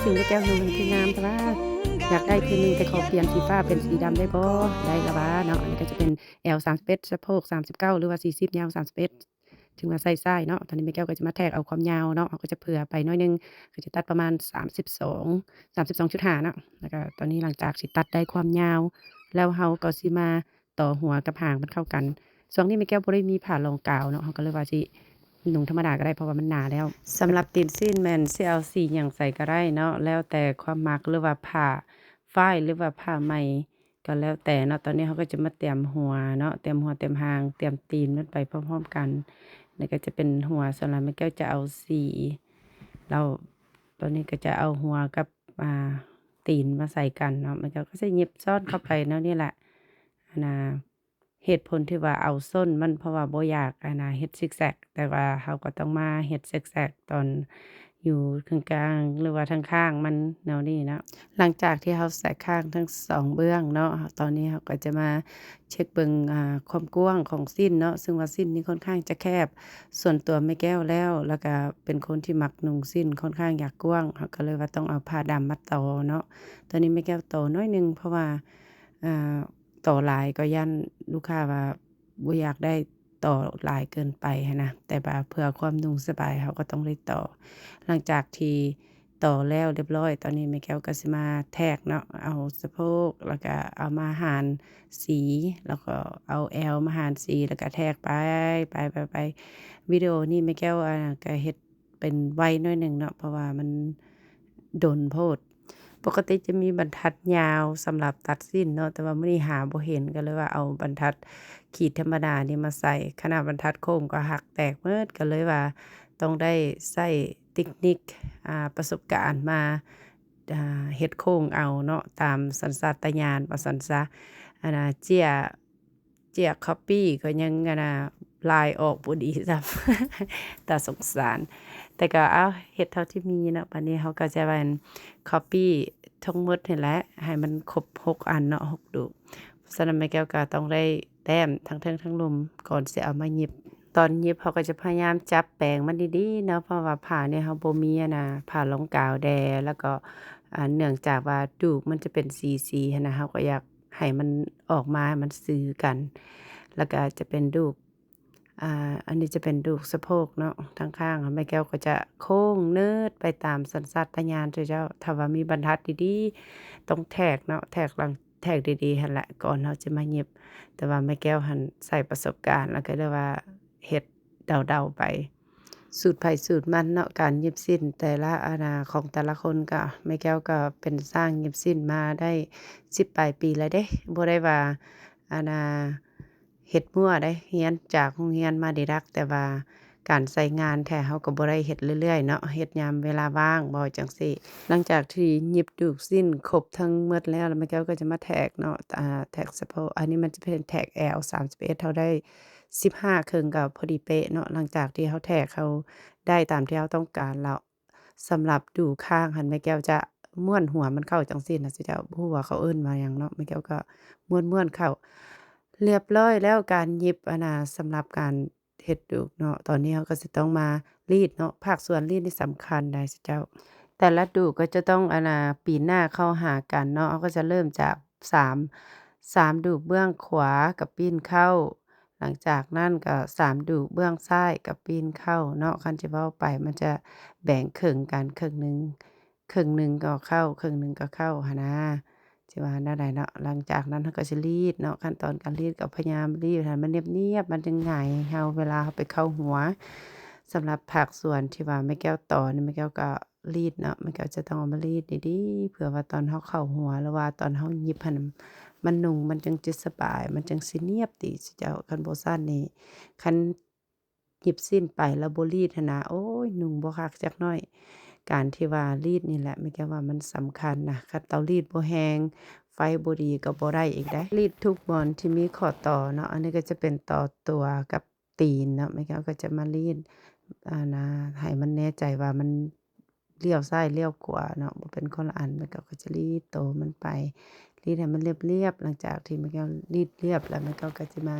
ຊິງແມ່ແກ້ວນຸ່ງຄືງາມແທ້ວ່າ ຢາກໄດ້ຄືໜຶ່ງ ແຕ່ຂໍປ່ຽນສີຟ້າເປັນສີດຳໄດ້ບໍ່? ໄດ້ລະວ່າເນາະ. ອັນນີ້ກໍຈະເປັນແອວສາມສິບເອັດ ສະໂພກສາມສິບເກົ້າ ຫຼືວ່າສີ່ສິບ ຍາວສາມສິບເອັດ ຖືວ່າໃຊ້ໄດ້ເນາະ. ຕອນນີ້ແມ່ແກ້ວກໍຈະມາແທກເອົາຄວາມຍາວເນາະ ເຮົາກໍຈະເຜື່ອໄປໜ້ອຍໜຶ່ງ ກໍຈະຕັດປະມານສາມສິບສອງ ສາມສິບສອງຈຸດຫ້າເນາະ. ແລ້ວກໍຕອນນີ້ຫຼັງຈາກທີ່ຕັດໄດ້ຄວາມຍາວແລ້ວ ເຮົາກໍຊິມາ ຕໍ່ຫົວກັບຫາງມັນເຂົ້າກັນ. ຊ່ວງນີ້ແມ່ແກ້ວບໍ່ໄດ້ມີຜ້າລອງກາວເນາະ ເຮົາກໍເລີຍວ່າຊິນຸ່ງທຳມະດາກໍໄດ້ ເພາະວ່າມັນໜາແລ້ວ. ສຳລັບຕີນສິ້ນແມ່ນຊິເອົາສີຫຍັງໃສ່ກໍໄດ້ເນາະ ແລ້ວແຕ່ຄວາມມັກ ຫຼືວ່າຜ້າຝ້າຍ ຫຼືວ່າຜ້າໄໝກໍແລ້ວແຕ່ເນາະ. ຕອນນີ້ເຮົາກໍຈະມາຕຽມຫົວເນາະ ຕຽມຫົວ ຕຽມຫາງ ຕຽມຕີນມັນໄປພ້ອມໆກັນ. ນີ້ກໍຈະເປັນຫົວ ສ່ວນຫຼາຍແມ່ແກ້ວຈະເອົາສີ ແລ້ວຕອນນີ້ກໍຈະເອົາຫົວກັບ ອ່າ ຕີນມາໃສ່ກັນເນາະ. ແມ່ແກ້ວກໍຊິຫຍິບຊ້ອນເຂົ້າໄປແນວນີ້ແຫຼະ ອັນນ່າ ເຫດຜົນທີ່ວ່າເອົາສົ້ນມັນ ເພາະວ່າບໍ່ຢາກ ອັນນ່າ ເຮັດຊິກແຊັກ ແຕ່ວ່າເຮົາກໍຕ້ອງມາເຮັດຊິກແຊັກຕອນຢູ່ເຄິ່ງກາງ ຫຼືວ່າທາງຂ້າງມັນແນວນີ້ເນາະ. ຫຼັງຈາກທີ່ເຮົາແຊກຂ້າງທັງສອງເບື້ອງເນາະ ຕອນນີ້ເຮົາກໍຈະມາເຊັກເບິ່ງ ອ່າ ຄວາມກວ້າງຂອງສິ້ນເນາະ ຊຶ່ງວ່າສິ້ນນີ້ຄ່ອນຂ້າງຈະແຄບ ສ່ວນຕົວແມ່ແກ້ວແລ້ວ ແລ້ວກະເປັນຄົນທີ່ມັກນຸ່ງສິ້ນຄ່ອນຂ້າງຢາກກວ້າງ ເຮົາກໍເລີຍວ່າຕ້ອງເອົາຜ້າດຳມາຕໍ່ເນາະ. ຕອນນີ້ແມ່ແກ້ວຕໍ່ໜ້ອຍໜຶ່ງ ເພາະວ່າ ອ່າ ຕໍ່ຫຼາຍກໍຢ້ານລູກຄ້າວ່າບໍ່ຢາກໄດ້ຕໍ່ຫຼາຍເກີນໄປຫັ້ນນະ ແຕ່ວ່າເພື່ອຄວາມນຸ່ງສະບາຍເຮົາກໍຕ້ອງໄດ້ຕໍ່. ຫຼັງຈາກທີ່ຕໍ່ແລ້ວຮຽບຮ້ອຍ ຕອນນີ້ແມ່ແກ້ວກໍຊິມາແທກເນາະ ເອົາສະໂພກ ແລ້ວກໍເອົາມາຫານສີ ແລ້ວກໍເອົາແອວມາຫານສີ ແລ້ວກໍແທກໄປ ໄປ ໄປ ໄປ. ວິດີໂອນີ້ແມ່ແກ້ວ ອ່າ ກໍເຮັດ ເປັນໄວໜ້ອຍໜຶ່ງເນາະ ເພາະວ່າມັນດົນໂພດ. ປົກກະຕິຈະມີບັນທັດຍາວສຳລັບຕັດສິ້ນເນາະ ແຕ່ວ່າມື້ນີ້ຫາບໍ່ເຫັນ ກໍເລີຍວ່າເອົາບັນທັດຂີດທຳມະດານີ້ມາໃສ່. ຂະໜາດບັນທັດໂຄ້ງກໍຫັກແຕກໝົດ ກໍເລີຍວ່າຕ້ອງໄດ້ໃຊ້ເຕັກນິກ ອ່າ ປະສົບການມາ ອ່າ ເຮັດໂຄ້ງເອົາເນາະ ຕາມສັນຊາດຕະຍານວ່າຊັ້ນຊະ. ອັນນ່າ ເຈ້ຍ ເຈ້ຍກັອບປີ້ກໍຍັງ ອັນນ່າ ລາຍອອກບໍ່ດີຊ້ຳ ຕາສົງສານ ແຕ່ກໍເອົາ ເຮັດເທົ່າທີ່ມີເນາະ. ບາດນີ້ເຮົາກໍຈະແມ່ນກັອບປີ້ທັງໝົດນີ້ແຫຼະ ໃຫ້ມັນຄົບຫົກອັນເນາະ ຫົກດູກ. ສະນັ້ນແມ່ແກ້ວກໍຕ້ອງໄດ້ແຕ້ມທັງເທິງທັງລຸ່ມ ກ່ອນຊິເອົາມາຫຍິບ. ຕອນຫຍິບເຮົາກໍຈະພະຍາຍາມຈັບແປງມັນດີໆເນາະ ເພາະວ່າຜ້ານີ້ເຮົາບໍ່ມີ ອັນນ່າ ຜ້າລອງກາວແດ່ ແລ້ວກໍ ອ່າ ເນື່ອງຈາກວ່າດູກມັນຈະເປັນສີໆຫັ້ນນະ ເຮົາກໍຢາກ ໃຫ້ມັນອອກມາໃຫ້ມັນຊື່ກັນ ແລ້ວກໍຈະເປັນດູກ ອ່າ ອັນນີ້ຈະເປັນດູກສະໂພກເນາະ ທາງຂ້າງ ແມ່ແກ້ວກໍຈະໂຄ້ງເນີດໄປຕາມສັນຊາດຕະຍານເຈົ້າ. ຖ້າວ່າມີບັນທັດດີໆ ຕ້ອງແທກເນາະ ແທກຫຼັງ ແທກດີໆຫັ້ນແຫຼະ ກ່ອນເຮົາຈະມາຫຍິບ. ແຕ່ວ່າແມ່ແກ້ວຫັ້ນໃຊ້ປະສົບການ ແລ້ວກໍເລີຍວ່າເຮັດເດົາໆໄປ. ສູດໃຜສູດມັນເນາະ ການຫຍິບສິ້ນແຕ່ລະ ອັນນ່າ ຂອງແຕ່ລະຄົນ. ກໍແມ່ແກ້ວກໍເປັນຊ່າງຫຍິບສິ້ນມາໄດ້ສິບປາຍປີແລ້ວເດ້ ບໍ່ໄດ້ວ່າ ອັນນ່າ ເຮັດມົ້ວເດ້ ຮຽນຈາກໂຮງຮຽນມາດີດັກ ແຕ່ວ່າການໃຊ້ງານແທ້ເຮົາກໍບໍ່ໄດ້ເຮັດເລື້ອຍໆເນາະ ເຮັດຍາມເວລາວ່າງບໍ່ຈັ່ງຊີ້. ຫຼັງຈາກທີ່ຫຍິບດູກສິ້ນຄົບທັງໝົດແລ້ວ ແລ້ວແມ່ແກ້ວກໍຈະມາແທກເນາະ ອ່າ ແທກສະໂພກ. ອັນນີ້ມັນຈະເປັນແທກແອວສາມສິບເອັດ ເຮົາໄດ້ ສິບຫ້າເຄິ່ງກໍພໍດີເປະເນາະ. ຫຼັງຈາກທີ່ເຮົາແທກ ເຮົາໄດ້ຕາມທີ່ເຮົາຕ້ອງການແລ້ວ ສຳລັບດູຂ້າງຫັ້ນ ແມ່ແກ້ວຈະມ້ວນຫົວມັນເຂົ້າຈັ່ງຊີ້ນະເຈົ້າ. ບໍ່ຮູ້ວ່າເຂົາເອີ້ນວ່າຫຍັງເນາະ. ແມ່ແກ້ວກໍມ້ວນໆເຂົ້າ ຮຽບຮ້ອຍແລ້ວການຫຍິບ ອັນນ່າ ສຳລັບການເຮັດດູກເນາະ. ຕອນນີ້ເຮົາກໍຊິຕ້ອງມາລີດເນາະ. ພາກສ່ວນລີດນີ້ສຳຄັນໄດ໋ເຈົ້າ. ແຕ່ລະດູກກໍຈະຕ້ອງ ອັນນ່າ ປີນໜ້າເຂົ້າຫາກັນເນາະ. ເຮົາກໍຈະເລີ່ມຈາກ ສາມ ສາມດູກເບື້ອງຂວາກໍປີ້ນເຂົ້າ, ຫຼັງຈາກນັ້ນກໍສາມດູກເບື້ອງຊ້າຍກໍປີ້ນເຂົ້າເນາະ. ຄັນຈະເວົ້າໄປມັນຈະແບ່ງເຄິ່ງກັນ, ເຄິ່ງໜຶ່ງ ເຄິ່ງໜຶ່ງກໍເຂົ້າ, ເຄິ່ງໜຶ່ງກໍເຂົ້າຫັ້ນນາ, ຊິວ່າແນວໃດເນາະ. ຫຼັງຈາກນັ້ນເຮົາກໍຊິລີດເນາະ, ຂັ້ນຕອນການລີດກໍພະຍາຍາມລີດໃຫ້ມັນນຽບໆ, ມັນຈຶ່ງງ່າຍເຮົາເວລາເຮົາໄປເຂົ້າຫົວ. ສຳລັບພາກສ່ວນທີ່ວ່າແມ່ແກ້ວຕໍ່ນີ້ ແມ່ແກ້ວກໍ ລີດເນາະ, ມັນກໍຈະຕ້ອງເອົາມາລີດດີໆ ເພື່ອວ່າຕອນເຮົາເຂົ້າຫົວ ຫຼືວ່າຕອນເຮົາຫຍິບຫັ້ນ ມັນນຸ່ງ ມັນຈັ່ງຈະສະບາຍ, ມັນຈັ່ງຊິນຽບດີເຈົ້າ. ຄັນບໍ່ຊັ້ນນີ້ ຄັນຫຍິບສິ້ນໄປແລ້ວບໍ່ລີດຫັ້ນນະ ໂອ້ຍ ນຸ່ງບໍ່ຄັກຈັກໜ້ອຍ. ການທີ່ວ່າລີດນີ້ແຫຼະ ແມ່ນແຕ່ວ່າມັນສຳຄັນນະ, ຄັນເຕົາລີດບໍ່ແຮງ ໄຟບໍ່ດີກໍບໍ່ໄດ້ອີກໃດ໋. ລີດທຸກບ່ອນທີ່ມີຂໍ້ຕໍ່ເນາະ, ອັນນີ້ກໍຈະເປັນຕໍ່ຕົວກັບ ຕີນເນາະ, ແມ່ແກ້ວກໍຈະມາລີດ ອັນນ່າ ໃຫ້ມັນແນ່ໃຈວ່າມັນລ້ຽວຊ້າຍລ້ຽວຂວາເນາະ, ບໍ່ເປັນຄົນລະອັນ. ແມ່ແກ້ວກໍຈະລີດໂຕມັນໄປ, ລີດໃຫ້ມັນລຽບໆ. ຫຼັງຈາກທີ່ແມ່ແກ້ວລີດລຽບແລ້ວ ແມ່ແກ້ວກໍຈະມາ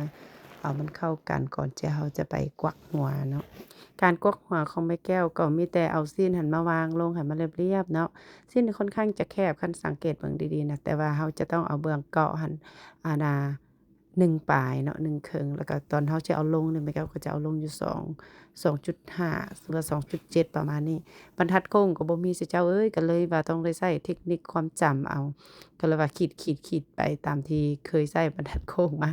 ເອົາມັນເຂົ້າກັນກ່ອນທີ່ເຮົາຈະໄປກວັກຫົວເນາະ. ການກວັກຫົວຂອງແມ່ແກ້ວກໍມີແຕ່ເອົາຊີ້ນຫັ້ນມາວາງລົງໃຫ້ມັນລຽບໆເນາະ. ຊີ້ນຂ້ອນຂ້າງຈະແຄບ ຄັນສັງເກດເບິ່ງດີໆນະ, ແຕ່ວ່າເຮົາຈະຕ້ອງເອົາເບື້ອງເກາະຫັ້ນ ອັນນ່າ ໜຶ່ງປາຍເນາະ ໜຶ່ງເຄິ່ງ ແລ້ວກໍຕອນເຮົາຈະເອົາລົງນີ້ ແມ່ແກ້ວກໍຈະເອົາລົງຢູ່ສອງ ສອງຈຸດຫ້າ ຫຼືວ່າ ສອງຈຸດເຈັດ ປະມານນີ້. ບັນທັດໂຄ້ງກໍບໍ່ມີ ເຈົ້າເອີຍ, ກໍເລີຍວ່າຕ້ອງໄດ້ໃຊ້ເທັກນິກຄວາມຈຳເອົາ, ກໍເລີຍວ່າຂີດໆໆໄປຕາມທີ່ເຄີຍໃຊ້ບັນທັດໂຄ້ງມາ.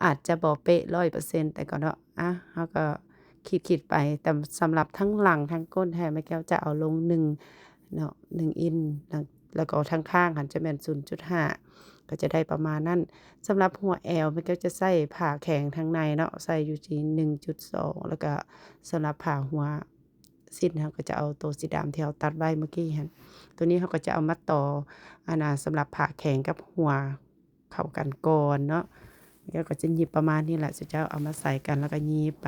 ອາດຈະບໍ່ເປະຮ້ອຍເປີເຊັນ ແຕ່ກໍເນາະ ອ່ະ ເຮົາກໍຂີດໆໄປ. ແຕ່ສຳລັບທັງຫຼັງທັງກົ້ນແທ້ ແມ່ແກ້ວຈະເອົາລົງໜຶ່ງເນາະ ໜຶ່ງອິນ ແລ້ວກໍທາງຂ້າງຫັ້ນຈະແມ່ນ ສູນຈຸດຫ້າ ກໍຈະໄດ້ປະມານນັ້ນ. ສຳລັບຫົວແອວ ແມ່ແກ້ວຈະໃສ່ຜ້າແຂງທາງໃນເນາະ ໃສ່ຢູ່ທີ່ ໜຶ່ງຈຸດສອງ ແລ້ວກໍສຳລັບຜ້າຫົວສິ້ນ ເຮົາກໍຈະເອົາໂຕສີດຳທີ່ເຮົາຕັດໄວ້ເມື່ອກີ້ຫັ້ນ, ໂຕນີ້ເຮົາກໍຈະເອົາມາຕໍ່ ອັນນ່າ ສຳລັບຜ້າແຂງກັບຫົວເຂົ້າກັນກ່ອນເນາະ. ແລ້ວກໍຈະຫຍິບປະມານນີ້ແຫຼະ ເຈົ້າເອົາມາໃສ່ກັນ ແລ້ວກໍຫຍິບໄປ.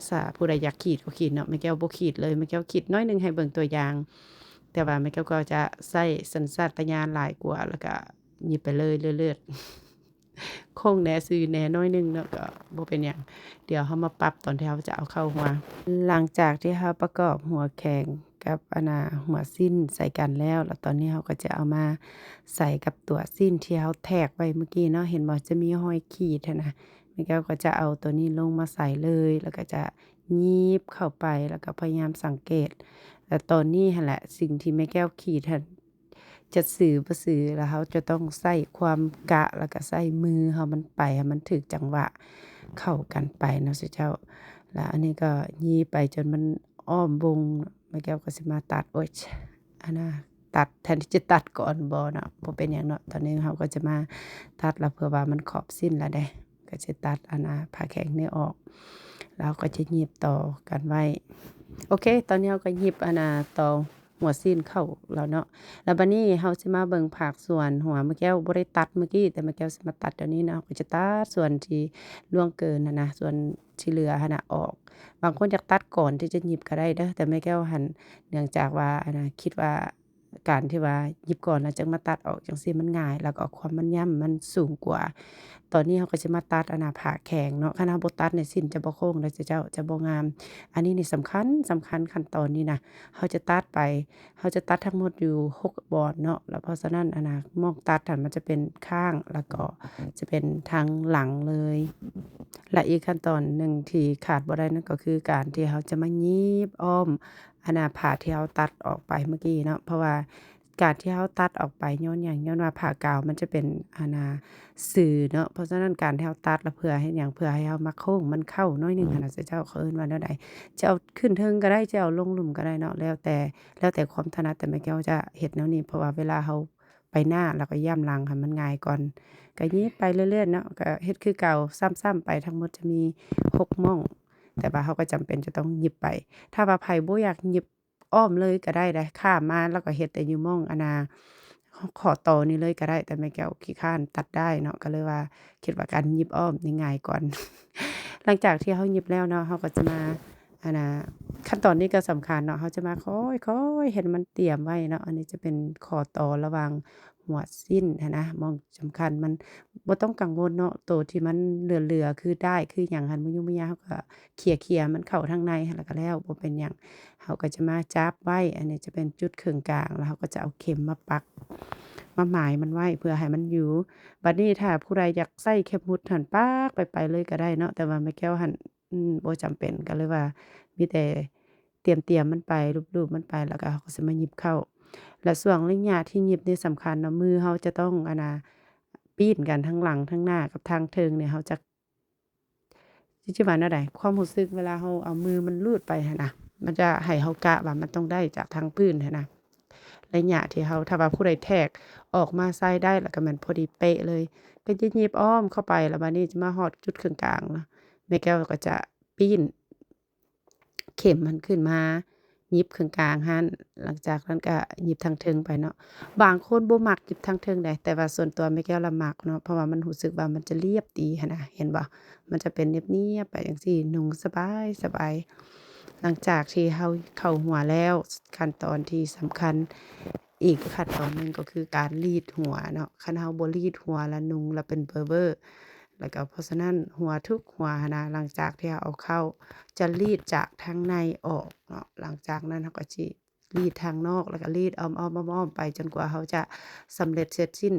ຖ້າຜູ້ໃດຢາກຂີດກໍຂີດເນາະ, ແມ່ແກ້ວບໍ່ຂີດເລີຍ, ແມ່ແກ້ວຂີດໜ້ອຍໜຶ່ງໃຫ້ເບິ່ງຕົວຢ່າງ. ແຕ່ວ່າແມ່ແກ້ວກໍຈະໃຊ້ສັນຊາດຕະຍານຫຼາຍກວ່າ ແລ້ວກໍຫຍິບໄປເລີຍ ເລີດໆ ໂຄ້ງແດ່ ຊື່ແດ່ໜ້ອຍໜຶ່ງເນາະ ກໍບໍ່ເປັນຫຍັງ. ດຽວເຮົາມາປັບຕອນທີ່ເຮົາຈະເອົາເຂົ້າຫົວ. ຫຼັງຈາກທີ່ເຮົາປະກອບຫົວແຂງກັບ ອັນນ່າ ຫົວສິ້ນໃສ່ກັນແລ້ວ, ແລ້ວຕອນນີ້ເຮົາກໍຈະເອົາມາໃສ່ກັບຕົວສິ້ນທີ່ເຮົາແທກໄວ້ເມື່ອກີ້ເນາະ. ເຫັນບໍ່ ຈະມີຮອຍຂີດຫັ້ນນະ, ແມ່ແກ້ວກໍຈະເອົາຕົວນີ້ລົງມາໃສ່ເລີຍ ແລ້ວກໍຈະຫຍິບເຂົ້າໄປ ແລ້ວກໍພະຍາຍາມສັງເກດ. ແລ້ວຕອນນີ້ຫັ້ນແຫຼະ ສິ່ງທີ່ແມ່ແກ້ວຂີດຫັ້ນ ຈະຊື່ບໍ່ຊື່ ແລ້ວເຮົາຈະຕ້ອງໃຊ້ຄວາມກະ ແລ້ວກໍໃຊ້ມືເຮົາມັນໄປໃຫ້ມັນຖືກຈັງຫວະເຂົ້າກັນໄປເນາະເຈົ້າ. ແລ້ວອັນນີ້ກໍຫຍິບໄປຈົນມັນອ້ອມວົງ, ແມ່ແກ້ວກໍຊິມາຕັດ ໂອ້ຍ ອັນນ່າ ຕັດ ແທນທີ່ຈະຕັດກ່ອນ ບໍ່ເນາະ ບໍ່ເປັນຫຍັງເນາະ. ຕອນນີ້ເຮົາກໍຈະມາຕັດລະ ເພື່ອວ່າມັນຂອບສິ້ນລະເດ້, ກໍຈະຕັດ ອັນນ່າ ຜ້າແຂງນີ້ອອກ ແລ້ວເຮົາກໍຈະຫຍິບຕໍ່ກັນໄວ້. ໂອເຄ ຕອນນີ້ເຮົາກໍຫຍິບ ອັນນ່າ ຕໍ່ ຫົວສິ້ນເຂົ້າແລ້ວເນາະ. ແລ້ວບັດນີ້ເຮົາຊິມາເບິ່ງພາກສ່ວນຫົວ. ແມ່ແກ້ວບໍ່ໄດ້ຕັດເມື່ອກີ້ ແຕ່ແມ່ແກ້ວຊິມາຕັດດຽວນີ້ເນາະ. ເຮົາກໍຈະຕັດສ່ວນທີ່ລ່ວງເກີນຫັ້ນນະ ສ່ວນທີ່ເຫຼືອຫັ້ນນະອອກ. ບາງຄົນຢາກຕັດກ່ອນທີ່ຈະຫຍິບກໍໄດ້ເດີ, ແຕ່ແມ່ແກ້ວຫັ້ນ ເນື່ອງຈາກວ່າ ອັນນະ ຄິດວ່າການທີ່ວ່າຫຍິບກ່ອນແລ້ວຈຶ່ງມາຕັດອອກຈັ່ງຊີ້ມັນງ່າຍ ແລ້ວກໍຄວາມແມ່ນຍຳມັນສູງກວ່າ. ຕອນນີ້ເຮົາກໍຈະມາຕັດ ອັນນະ ຜ້າແຂງເນາະ. ຄັນເຮົາບໍ່ຕັດນີ້ ສິ້ນຈະບໍ່ໂຄ້ງເດີເຈົ້າ ຈະບໍ່ງາມ. ອັນນີ້ນີ້ສຳຄັນ ສຳຄັນ ຂັ້ນຕອນນີ້ນະ ເຮົາຈະຕັດໄປ ເຮົາຈະຕັດທັງໝົດຢູ່ຫົກບ່ອນເນາະ. ແລ້ວເພາະສະນັ້ນ ອັນນະ ໝ່ອງຕັດຫັ້ນມັນຈະເປັນຂ້າງ ແລ້ວກໍຈະເປັນທາງຫຼັງເລີຍ. ແລະ ອີກຂັ້ນຕອນໜຶ່ງທີ່ຂາດບໍ່ໄດ້ນັ້ນກໍຄືການທີ່ເຮົາຈະມາຫຍິບອ້ອມ ອັນນະ ຜ້າທີ່ເຮົາຕັດອອກໄປເມື່ອກີ້ເນາະ. ເພາະວ່າການທີ່ເຮົາຕັດອອກໄປຍ້ອນຫຍັງ? ຍ້ອນວ່າຜ້າກາວມັນຈະເປັນ ອັນນະ ຊື່ເນາະ. ເພາະສະນັ້ນການທີ່ເຮົາຕັດລະເພື່ອເຮັດຫຍັງ? ເພື່ອໃຫ້ເຮົາມາໂຄ້ງມັນເຂົ້າໜ້ອຍໜຶ່ງຫັ້ນນະເຈົ້າ. ເຂົາເອີ້ນວ່າແນວໃດ? ຈະເອົາຂຶ້ນເທິງກໍໄດ້ ຈະເອົາລົງລຸ່ມກໍໄດ້ເນາະ ແລ້ວແຕ່ ແລ້ວແຕ່ຄວາມຖະໜັດ. ແຕ່ແມ່ແກ້ວຈະເຮັດແນວນີ້ ເພາະວ່າເວລາເຮົາໄປໜ້າ ແລ້ວກໍຢ້ຳຫຼັງຫັ້ນມັນງ່າຍກ່ອນ. ກໍຫຍິບໄປເລື້ອຍໆເນາະ ກໍເຮັດຄືເກົ່າ ຊ້ຳໆໄປ. ທັງໝົດຈະມີຫົກໝ່ອງ ແຕ່ວ່າເຮົາກໍຈຳເປັນຈະຕ້ອງຫຍິບໄປ. ຖ້າວ່າໃຜບໍ່ຢາກຫຍິບ ອ້ອມເລີຍກໍໄດ້ເດ້ ຂ້າມມາແລ້ວກໍເຮັດແຕ່ຢູ່ໝ່ອງ ອັນນະ ຂໍ້ຕໍ່ນີ້ເລີຍກໍໄດ້, ແຕ່ແມ່ແກ້ວຂີ້ຄ້ານຕັດດ້າຍເນາະ ກໍເລີຍວ່າຄິດວ່າການຫຍິບອ້ອມນີ້ງ່າຍກ່ອນ. ຫຼັງຈາກທີ່ເຮົາຫຍິບແລ້ວເນາະ ເຮົາກໍຈະມາ ອັນນະ ຂັ້ນຕອນນີ້ກໍສຳຄັນເນາະ ເຮົາຈະມາຄ່ອຍໆເຮັດມັນຕຽມໄວ້ເນາະ. ອັນນີ້ຈະເປັນຂໍ້ຕໍ່ລະຫວ່າງຫົວສິ້ນຫັ້ນນະ ໝ່ອງ ສຳຄັນ ມັນບໍ່ຕ້ອງກັງວົນເນາະ ໂຕທີ່ມັນເຫຼືອໆ ຄືດ້າຍຄືຫຍັງຫັ້ນ ບໍ່ຫຍຸ້ງບໍ່ຍາກ ເຮົາກໍເຄຍໆ ມັນເຂົ້າທາງໃນຫັ້ນ ແລ້ວກໍແລ້ວ ບໍ່ເປັນຫຍັງ. ເຮົາກໍຈະມາຈັບໄວ້ ອັນນີ້ຈະເປັນຈຸດເຄິ່ງກາງ ແລ້ວເຮົາກໍຈະເອົາເຂັມມາປັກ ມາໝາຍມັນໄວ້ ເພື່ອໃຫ້ມັນຢູ່. ບັດນີ້ຖ້າຜູ້ໃດຢາກໃຊ້ເຂັມໝຸດຫັ້ນ ປັກໄປໆເລີຍກໍໄດ້ເນາະ ແຕ່ວ່າແມ່ແກ້ວຫັ້ນ ອືມ ບໍ່ຈຳເປັນ ກໍເລີຍວ່າມີແຕ່ຕຽມໆມັນໄປ ລູບໆມັນໄປ ແລ້ວກໍເຮົາກໍຊິມາຫຍິບເຂົ້າ. ແລະ ຊ່ວງໄລຍະທີ່ຫຍິບນີ້ສຳຄັນເນາະ ມືເຮົາຈະຕ້ອງ ອັນນະ ປີ້ນກັນທັງຫຼັງ ທັງໜ້າ ກັບທາງເທິງນີ້ ເຮົາຈະ ຊິ ຊິວ່າແນວໃດ ຄວາມຮູ້ສຶກເວລາເຮົາເອົາມືມັນລູດໄປຫັ້ນນະ ມັນຈະໃຫ້ເຮົາກະວ່າມັນຕ້ອງໄດ້ຈາກທາງພື້ນຫັ້ນນະ. ໄລຍະທີ່ເຮົາ ຖ້າວ່າຜູ້ໃດແທກອອກມາໃສ່ໄດ້ ແລ້ວກໍແມ່ນພໍດີເປະເລີຍ ກໍຈະຫຍິບອ້ອມເຂົ້າໄປ ແລ້ວບາດນີ້ຈະມາຮອດຈຸດເຄິ່ງກາງ ແມ່ແກ້ວກໍຈະປີ້ນ ເຂັມຫັ້ນຂຶ້ນມາຫຍິບເຄິ່ງກາງຫັ້ນ ຫຼັງຈາກນັ້ນກະຫຍິບທາງເທິງໄປເນາະ. ບາງຄົນບໍ່ມັກຫຍິບທາງເທິງໃດ ແຕ່ວ່າສ່ວນຕົວແມ່ແກ້ວລະມັກເນາະ ເພາະວ່າມັນຮູ້ສຶກວ່າມັນຈະລຽບດີຫັ້ນນະ ເຫັນບໍ່ ມັນຈະເປັນລຽບໆໄປຈັ່ງຊີ້ ນຸ່ງສະບາຍໆ. ຫຼັງຈາກທີ່ເຮົາເຂົ້າຫົວແລ້ວ ຂັ້ນຕອນທີ່ສຳຄັນອີກຂັ້ນຕອນໜຶ່ງກໍຄືການລີດຫົວເນາະ. ຄັນເຮົາບໍ່ລີດຫົວລະນຸ່ງລະເປັນເບີໆ ແລ້ວກໍເພາະສະນັ້ນຫົວທຸກຫົວຫັ້ນນະ ຫຼັງຈາກທີ່ເຮົາເອົາເຂົ້າ ຈະລີດຈາກທາງໃນອອກເນາະ ຫຼັງຈາກນັ້ນເຮົາກໍຊິ ລີດທາງນອກ ແລ້ວກໍລີດອ້ອມໆ ອ້ອມໆ ໄປ ຈົນກວ່າເຮົາຈະສຳເລັດເສັດສິ້ນ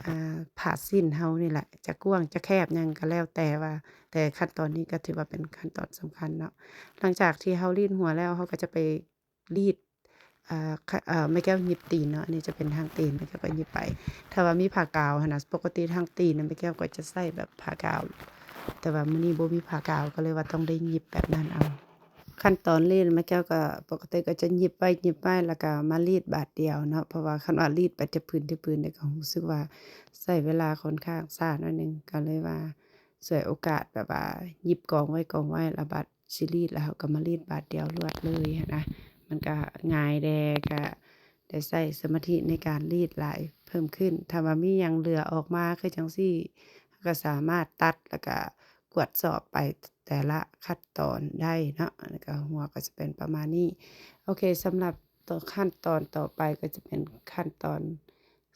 ອ່າ ຜ້າສິ້ນເຮົານີ້ແຫຼະ ຈະກວ້າງຈະແຄບຫຍັງກໍແລ້ວແຕ່ວ່າ ແຕ່ຂັ້ນຕອນນີ້ກໍຖືວ່າເປັນຂັ້ນຕອນສຳຄັນເນາະ. ຫຼັງຈາກທີ່ເຮົາລີດຫົວແລ້ວ ເຮົາກໍຈະໄປລີດ ເອີ ຂະ ເອີ ແມ່ແກ້ວຫຍິບຕີນເນາະ ອັນນີ້ຈະເປັນທາງຕີນ ແມ່ແກ້ວກໍຫຍິບໄປ ຖ້າວ່າມີຜ້າກາວຫັ້ນນະ ປົກກະຕິທາງຕີນນະ ແມ່ແກ້ວກໍຈະໃສ່ແບບຜ້າກາວ ແຕ່ວ່າມື້ນີ້ບໍ່ມີຜ້າກາວ ກໍເລີຍວ່າຕ້ອງໄດ້ຫຍິບແບບນັ້ນເອົາ. ຂັ້ນຕອນລີດ ແມ່ແກ້ວກໍປົກກະຕິກໍຈະຫຍິບໄວ້ ຫຍິບໄວ້ ແລ້ວກໍມາລີດບາດດຽວເນາະ ເພາະວ່າຄັນວ່າລີດໄປແຕ່ຜືນແຕ່ຜືນນີ້ ກໍຮູ້ສຶກວ່າໃຊ້ເວລາຂ້ອນຂ້າງຊ້າໜ້ອຍໜຶ່ງ ກໍເລີຍວ່າສວຍໂອກາດແບບວ່າຫຍິບກອງໄວ້ ກອງໄວ້ ແລ້ວບາດຊິລີດ ແລ້ວເຮົາກໍມາລີດບາດດຽວລວດເລີຍຫັ້ນນະ ມັນກໍງ່າຍແດ່ ກໍ ໄດ້ໃຊ້ສະມາທິໃນການລີດຫຼາຍເພີ່ມຂຶ້ນ. ຖ້າວ່າມີຫຍັງເຫຼືອອອກມາຄືຈັ່ງຊີ້ ເຮົາກໍສາມາດຕັດ ແລ້ວກໍກວດສອບໄປແຕ່ລະຂັ້ນຕອນໄດ້ເນາະ. ແລ້ວກໍຫົວກໍຈະເປັນປະມານນີ້. ໂອເຄ ສຳລັບຕໍ່ ຂັ້ນຕອນຕໍ່ໄປກໍຈະເປັນຂັ້ນຕອນ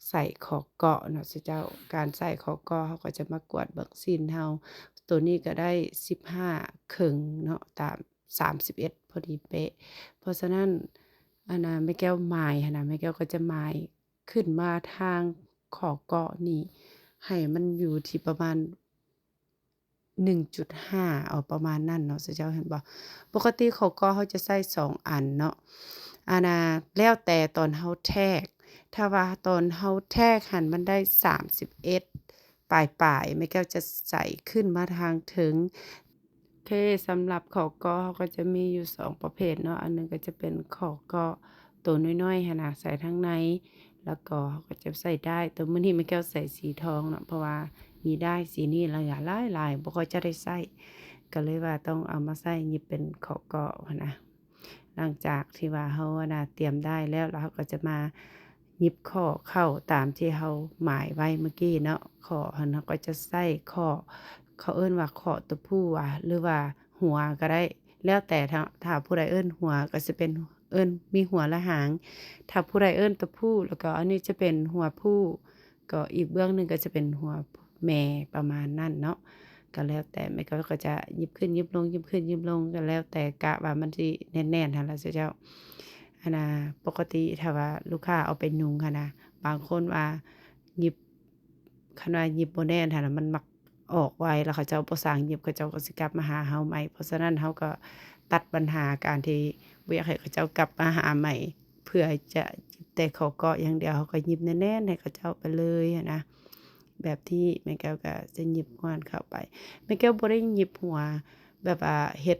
ໃສ່ຂໍເກາະເນາະເຈົ້າ. ການໃສ່ຂໍເກາະ ເຮົາກໍຈະມາກວດເບິ່ງສິ້ນເຮົາ. ໂຕນີ້ກໍໄດ້ສິບຫ້າເຄິ່ງເນາະ ຕາມ ສາມສິບເອັດ ພໍດີເປະ. ເພາະສະນັ້ນ ອັນນ່າ ແມ່ແກ້ວໝາຍຫັ້ນນະ ແມ່ແກ້ວກໍຈະໝາຍຂຶ້ນມາທາງຂໍເກາະນີ້ ໃຫ້ມັນຢູ່ທີ່ປະມານ ໜຶ່ງຈຸດຫ້າ ເອົາປະມານນັ້ນເນາະ ເຈົ້າເຫັນບໍ່? ປົກກະຕິຂໍເກາະເຮົາຈະໃຊ້ສອງອັນເນາະ ອັນນ່າ ແລ້ວແຕ່ຕອນເຮົາແທກ. ຖ້າວ່າຕອນເຮົາແທກຫັ້ນມັນໄດ້ສາມສິບເອັດປາຍໆ ແມ່ແກ້ວຈະໃສ່ຂຶ້ນມາທາງເທິງ. ເຄ ສຳລັບຂໍເກາະ ເຮົາກໍຈະມີຢູ່ສອງປະເພດເນາະ ອັນໜຶ່ງກໍຈະເປັນຂໍເກາະໂຕນ້ອຍໆ ຫັ້ນນະ ໃສ່ທາງໃນ ແລ້ວກໍເຮົາກໍຈະໃສ່ດ້າຍ ໂຕມື້ນີ້ແມ່ແກ້ວໃສ່ສີທອງເນາະ ເພາະວ່າມີດ້າຍສີນີ້ຫຼາຍໆ ບໍ່ຄ່ອຍຈະໄດ້ໃຊ້ ກໍເລີຍວ່າຕ້ອງເອົາມາໃສ່ຫຍິບເປັນຂໍເກາະຫັ້ນນະ. ຫຼັງຈາກທີ່ວ່າເຮົາ ອັນນະ ຕຽມດ້າຍແລ້ວ ແລ້ວເຮົາກໍຈະມາຫຍິບຂໍ້ເຂົ້າຕາມທີ່ເຮົາໝາຍໄວ້ເມື່ອກີ້ເນາະ. ຂໍ້ຫັ້ນເຮົາກໍຈະໃສ່ຂໍ້ ເຂົາເອີ້ນວ່າຂໍ້ຕົວຜູ້ຫວາ ຫຼືວ່າຫົວກໍໄດ້ ແລ້ວແຕ່ ຖ້າ ຖ້າຜູ້ໃດເອີ້ນຫົວກໍຈະເປັນ ເອີ້ນມີຫົວ ແລະ ຫາງ. ຖ້າຜູ້ໃດເອີ້ນຕົວຜູ້ ແລ້ວກໍອັນນີ້ຈະເປັນຫົວຜູ້ ກໍອີກເບື້ອງໜຶ່ງກໍຈະເປັນຫົວແມ່ ປະມານນັ້ນເນາະ. ກໍແລ້ວແຕ່ ແມ່ກໍ ກໍຈະຫຍິບຂຶ້ນຫຍິບລົງ ຫຍິບຂຶ້ນຫຍິບລົງ ກໍແລ້ວແຕ່ກະວ່າມັນຊິແໜ້ນໆ ຫັ້ນລະເຈົ້າ. ອັນນ່າ ປົກກະຕິຖ້າວ່າລູກຄ້າເອົາໄປນຸ່ງຫັ້ນນະ ບາງຄົນວ່າຫຍິບ ຄັນວ່າຫຍິບບໍ່ແໜ້ນຫັ້ນນະ ມັນມັກອອກໄວ ແລ້ວເຂົາເຈົ້າບໍ່ຊ່າງຫຍິບ ເຂົາເຈົ້າກໍຊິກັບມາຫາເຮົາໃໝ່. ເພາະສະນັ້ນເຮົາກໍຕັດບັນຫາການທີ່ບໍ່ຢາກໃຫ້ເຂົາເຈົ້າກັບມາຫາໃໝ່ ເພື່ອຈະຫຍິບແຕ່ຂໍເກາະຢ່າງດຽວ ເຮົາກໍຫຍິບແໜ້ນໆ ໃຫ້ເຂົາເຈົ້າໄປເລີຍຫັ້ນນະ. ແບບທີ່ແມ່ແກ້ວກໍຈະຫຍິບມ້ວນເຂົ້າໄປ ແມ່ແກ້ວບໍ່ໄດ້ຫຍິບຫົວ ແບບວ່າເຮັດ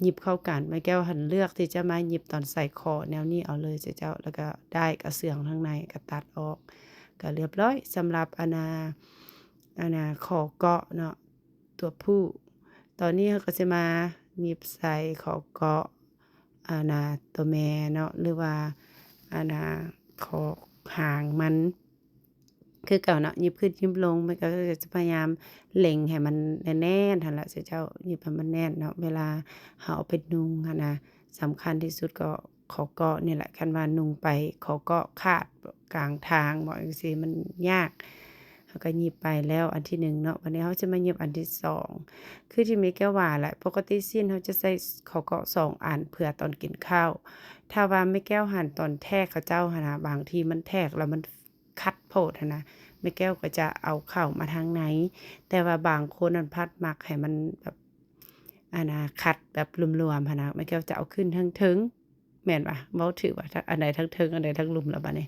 ຫຍິບເຂົ້າກັນ ແມ່ແກ້ວຫັ້ນເລືອກທີ່ຈະມາຫຍິບຕອນໃສ່ຂໍ້ແນວນີ້ເອົາເລີຍເຈົ້າ ແລ້ວກໍດ້າຍກະເຊື່ອງທາງໃນກໍຕັດອອກ ກໍລຽບຮ້ອຍສຳລັບ ອັນນ່າ ອັນນ່າ ຂໍເກາະເນາະ ຕົວຜູ້. ຕອນນີ້ເຮົາກໍຊິມາຫຍິບໃສ່ຂໍເກາະ ອັນນ່າ ຕົວແມ່ເນາະ ຫຼືວ່າ ອັນນ່າ ຂໍຫາງມັນ ຄືເກົ່າເນາະ ຫຍິບຂຶ້ນຫຍິບລົງ ແມ່ແກ້ວກໍຈະພະຍາຍາມເລັງໃຫ້ມັນແໜ້ນໆ ຫັ້ນລະເຈົ້າ ຫຍິບໃຫ້ມັນແໜ້ນເນາະ. ເວລາເຮົາເອົາໄປນຸ່ງຫັ້ນນະ ສຳຄັນທີ່ສຸດກໍຂໍ້ເກາະນີ້ແຫຼະ ຄັນວ່ານຸ່ງໄປຂໍ້ເກາະຂາດກາງທາງບໍ ຈັ່ງຊີ້ມັນຍາກ. ເຮົາກໍຫຍິບໄປແລ້ວອັນທີໜຶ່ງເນາະ ບັດນີ້ເຮົາຈະມາຫຍິບອັນທີສອງ ຄືທີ່ແມ່ແກ້ວວ່າແຫຼະ ປົກກະຕິສິ້ນເຮົາຈະໃສ່ຂໍ້ເກາະສອງອັນເພື່ອຕອນກິນເຂົ້າ. ຖ້າວ່າແມ່ແກ້ວຫັ້ນຕອນແທກເຂົາເຈົ້າຫັ້ນນະ ບາງທີມັນແທກແລ້ວມັນ ຄັດໂພດຫັ້ນນະ ແມ່ແກ້ວກໍຈະເອົາເຂົ້າມາທາງໃນ ແຕ່ວ່າບາງຄົນຫັ້ນພັດມັກໃຫ້ມັນແບບ ອັນນ່າ ຄັດແບບຫຼວມໆ ຫັ້ນນະ ແມ່ແກ້ວຈະເອົາຂຶ້ນທາງເທິງ ແມ່ນຫວາ? ເວົ້າຖືກຫວາ? ອັນໃດທາງເທິງ ອັນໃດທາງລຸ່ມລະບາດນີ້?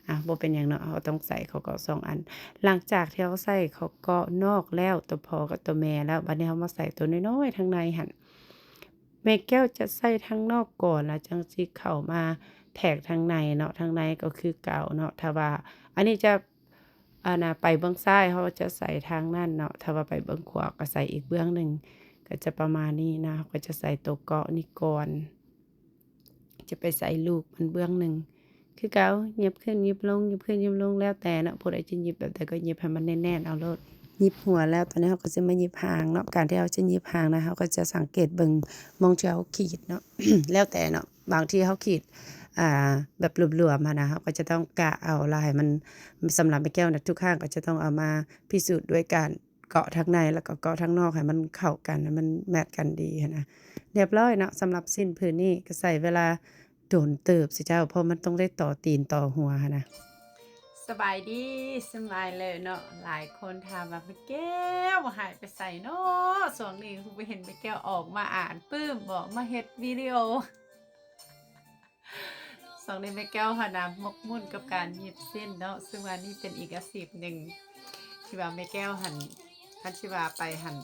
ອາ ບໍ່ເປັນຫຍັງເນາະ ເຮົາຕ້ອງໃສ່ຂໍ້ເກາະສອງອັນ. ຫຼັງຈາກທີ່ເຮົາໃສ່ຂໍ້ເກາະນອກແລ້ວ ຕົວພໍ່ກັບຕົວແມ່ແລ້ວ ບາດນີ້ເຮົາມາໃສ່ຕົວນ້ອຍໆ ທາງໃນຫັ້ນ. ແມ່ແກ້ວຈະໃສ່ທາງນອກກ່ອນ ແລ້ວຈັ່ງຊິເຂົ້າມາແທກທາງໃນເນາະ ທາງໃນກໍຄືເກົ່າເນາະ. ຖ້າວ່າ ອັນນີ້ຈະ ອັນນ່າ ໄປເບື້ອງຊ້າຍ ເຮົາຈະໃສ່ທາງນັ້ນເນາະ ຖ້າວ່າໄປເບື້ອງຂວາກໍໃສ່ອີກເບື້ອງໜຶ່ງ ກໍຈະປະມານນີ້ນະ. ເຮົາກໍຈະໃສ່ຕົວເກາະນີ້ກ່ອນ ຈະໄປໃສ່ລູກມັນເບື້ອງໜຶ່ງ ຄືເກົ່າ ຫຍິບຂຶ້ນຫຍິບລົງ ຫຍິບຂຶ້ນຫຍິບລົງ ແລ້ວແຕ່ເນາະ ຜູ້ໃດຈະຫຍິບແບບໃດກໍຫຍິບໃຫ້ມັນແໜ້ນໆ ເອົາໂລດ. ຫຍິບຫົວແລ້ວ ຕອນນີ້ເຮົາກໍຊິມາຫຍິບຫາງເນາະ. ການທີ່ເຮົາຈະຫຍິບຫາງນະ ເຮົາກໍຈະສັງເກດເບິ່ງໝ່ອງທີ່ເຮົາຂີດເນາະ ແລ້ວແຕ່ເນາະ ບາງທີເຮົາຂີດ ອ່າ ແບບຫຼວມໆ ຫັ້ນນະ ເຮົາກໍຈະຕ້ອງກະເອົາ ແລ້ວໃຫ້ມັນ ສຳລັບແມ່ແກ້ວນະ ທຸກຄັ້ງກໍຈະຕ້ອງເອົາມາພິສູດດ້ວຍການ ເກາະທາງໃນ ແລ້ວກໍເກາະທາງນອກໃຫ້ມັນເຂົ້າກັນ ໃຫ້ມັນແມັດກັນດີຫັ້ນນະ. ຮຽບຮ້ອຍເນາະ ສຳລັບສິ້ນຜືນນີ້ກໍໃຊ້ເວລາດົນເຕີບຊິເຈົ້າ ເພາະມັນຕ້ອງໄດ້ຕໍ່ຕີນຕໍ່ຫົວຫັ້ນນະ. ສະບາຍດີ ສະບາຍເລີເນາະ. ຫຼາຍຄົນຖາມວ່າ ແມ່ແກ້ວຫາຍໄປໃສເນາະ ຊ່ວງນີ້ຄືບໍ່ເຫັນແມ່ແກ້ວອອກມາອານປຶ້ມ ອອກມາເຮັດວິດີໂອ. ຊ່ວງນີ້ແມ່ແກ້ວຫັ້ນນະ ໝົກໝຸ່ນກັບການຫຍິບສິ້ນເນາະ ຊຶ່ງວ່ານີ້ເປັນອີກອາຊີບໜຶ່ງທີ່ວ່າແມ່ແກ້ວຫັ້ນ ຄັນຊິວ່າໄປຫັ້ນ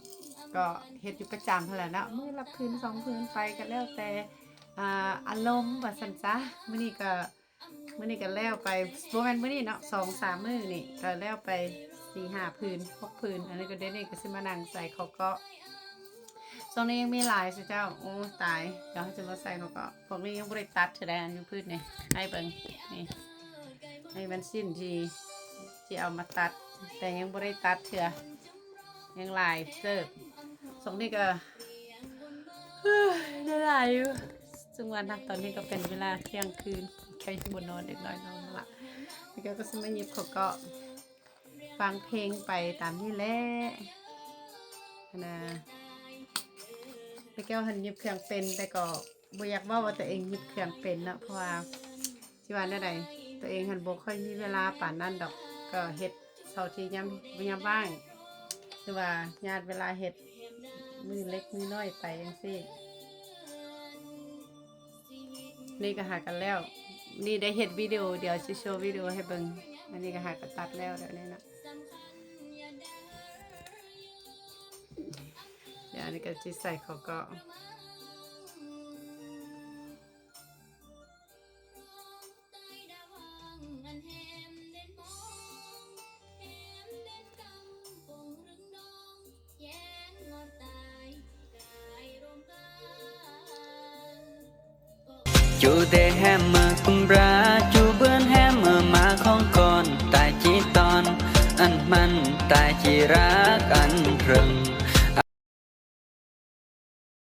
ກໍເຮັດຢູ່ປະຈຳຫັ້ນແຫຼະເນາະ ມື້ລະຜືນສອງຜືນໄປ ກໍແລ້ວແຕ່ ອ່າ ອາລົມວ່າຊັ້ນຊະ. ມື້ນີ້ກໍ ມື້ນີ້ກໍແລ້ວໄປ ບໍ່ແມ່ນມື້ນີ້ເນາະ ສອງສາມມື້ນີ້ກໍແລ້ວໄປສີ່ຫ້າຜືນ ຫົກຜືນ. ອັນນີ້ກໍ ດຽວນີ້ກໍຊິມານັ່ງໃສ່ເຂົ້າເກາະ. ຊ່ວງນີ້ຍັງມີຫຼາຍຊິເຈົ້າ. ໂອ້ ຕາຍ ດຽວເຮົາຈະມາໃສ່ເຂົ້າເກາະ. ພວກນີ້ຍັງບໍ່ໄດ້ຕັດເທື່ອໃດ ອັນຢູ່ພື້ນນີ້ ໃຫ້ເບິ່ງນີ້ ໃຫ້ມັນສິ້ນທີ່ ທີ່ເອົາມາຕັດ ແຕ່ຍັງບໍ່ໄດ້ຕັດເທື່ອ ຍັງຫຼາຍເຕີບ. ຊ່ວງນີ້ກໍ ໄດ້ຫຼາຍຢູ່ ຊຶ່ງວ່ານະ ຕອນນີ້ກໍເປັນເວລາທ່ຽງຄືນ ໃກ້ຊິບໍ່ນອນ ເດັກນ້ອຍນອນລະ ແລ້ວກໍຊິມາຫຍິບເຂົ້າເກາະ ຟັງເພງໄປຕາມນີ້ແຫຼະນະ. ແມ່ແກ້ວຫັ້ນຫຍິບເຄື່ອງເປັນ ແຕ່ກໍບໍ່ຢາກເວົ້າວ່າຕົວເອງຫຍິບເຄື່ອງເປັນເນາະ ເພາະວ່າ ຊິວ່າແນວໃດ ຕົວເອງຫັ້ນບໍ່ຄ່ອຍມີເວລາປານນັ້ນດອກ ກໍເຮັດເທົ່າທີ່ຍາມ ຍາມວ່າງ ຫຼືວ່າຍາດເວລາເຮັດມື້ເລັກມື້ນ້ອຍໄປຈັ່ງຊີ້. ນີ້ກໍຫາກັນແລ້ວ ນີ້ໄດ້ເຮັດວິດີໂອ ດຽວຊິໂຊວິດີໂອໃຫ້ເບິ່ງ. ອັນນີ້ກໍຫາກັນຕັດແລ້ວແລ້ວນີ້ນະ ດຽວອັນນີ້ກໍຊິໃສ່ເຂົ້າເກາະ. ເ